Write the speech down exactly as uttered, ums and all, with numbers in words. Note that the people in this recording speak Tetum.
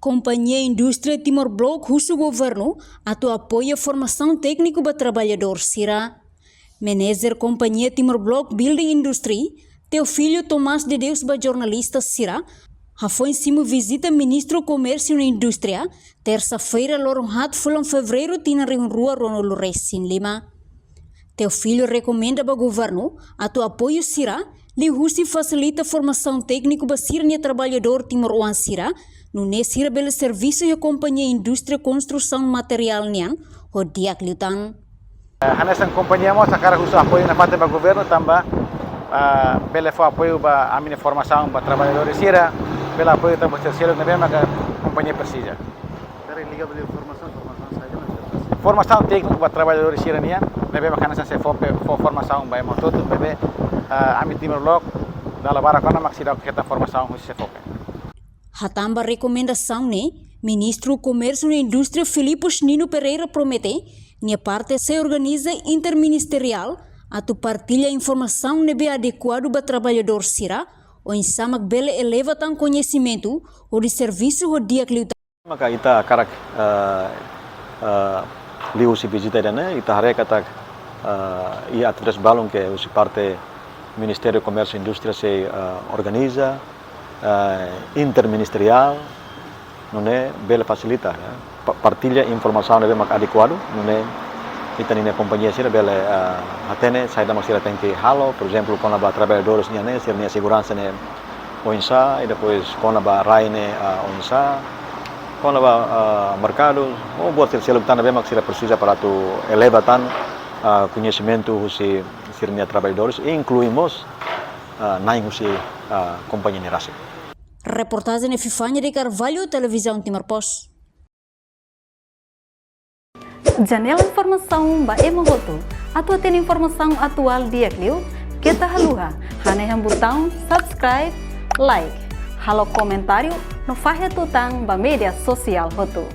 Kompañia Indústria Timor Block husu governu atu apoia formasaun tékniku ba traballadór sira. Manager Kompañia Timor Block Building Industry, Teofilio Tomás de Deus, ba jornalista sira, hafoin simu vizita Ministru Komérsiu no Indústria, tersa-feira, loron haat fulan Fevereiru, tinan rihun rua ruanulu-resin-lima. Teofilio rekomenda ba governu atu apoiu sira, liuhusi fasilita formasaun tékniku ba sira-nia traballadór timoroan sira, nune'e sira bele servisu iha kompañia indústria konstrusaun materiál nian ho di'ak liután. Eh, hanesan kompañia mós hakarak husu apoiu nafatin ba governu tanba, ah, bele fó apoiu ba ami-nia formasaun ba traballadór sira, bele apoiu tan ba sira seluk ne'ebé maka kompañia presiza. Karik liga ba formasaun, formasaun saida mak ita presiza? Formasaun tékniku ba traballadór sira nian, ne'ebé maka hanesan SEFOPE fó formasaun ba ema hotu-hotu, ne'ebé, ah, ami Timor Block dala barak ona mak seidauk hetan formasaun husi SEFOPE. Hatán ba rekomendasaun ne'e, Ministru Komérsiu no Indústria Filipus Nino Pereira promete nia parte sei organiza interministeriál atu partilla informasaun ne'ebé adekuadu ba traballadór sira, oinsá mak bele eleva tan koñesimentu hodi servisu ho di'ak liután. Maka ita hakarak, eh, eh, liuhusi vizita ida-ne'e, ita haree katak, eh, iha atividade balun ke husi parte Ministériu Komérsiu Indústria sei, eh, organiza, eh, interministeriál, nune'e bele fasilita, eh, pa-, partilla informasaun ne'ebé mak adekuadu, nune'e ita-nia kompañia sira bele, eh, hatene saida mak sira tenke halo, por ezemplu, kona-ba traballadores nian ne'e, sira-nia seguransa ne'e oinsá, i depois kona-ba rai ne'e, ah, oinsá, kona-ba, ah, merkadu, ou buat sira seluk tan ne'ebé mak sira presiza para atu eleva tan, ah, koñesimentu husi sira-nia traballadores, i inklui mós, ah, na'in husi, ah, kompañia ne'e rasik. Reportajen Epifania de Carvalho, Televizaun Timor Post. Janela informasaun ba ema hotu. Atu hatene informasaun atuál di'ak liu, keta haluha hanehan butaun subscribe, like, halo komentáriu no fahe tutan ba média sosiál hotu.